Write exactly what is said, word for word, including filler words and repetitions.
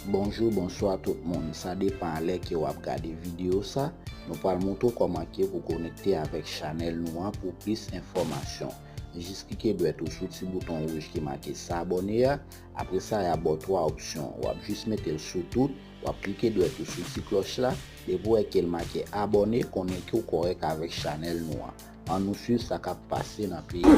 Bonjou, bonswa tout moun. Sa depan a lè ke w ap gade videyo sa. Nou pral montre w kòman ke pou konekte avèk chanèl nou an pou plis enfòmasyon. Jis klike dwèt ou sou ti bouton wouj ki make s'abonner a. Apre sa, y ap ba w twa opsyon. W ap jis mete l sou tout. W ap klike dwèt ou sou ti klòch la. Depi w wè ke l make abòne, konnen ke w kòrèk avèk chanèl nou an. Ann nou swiv sa k ap pase nan peyi a.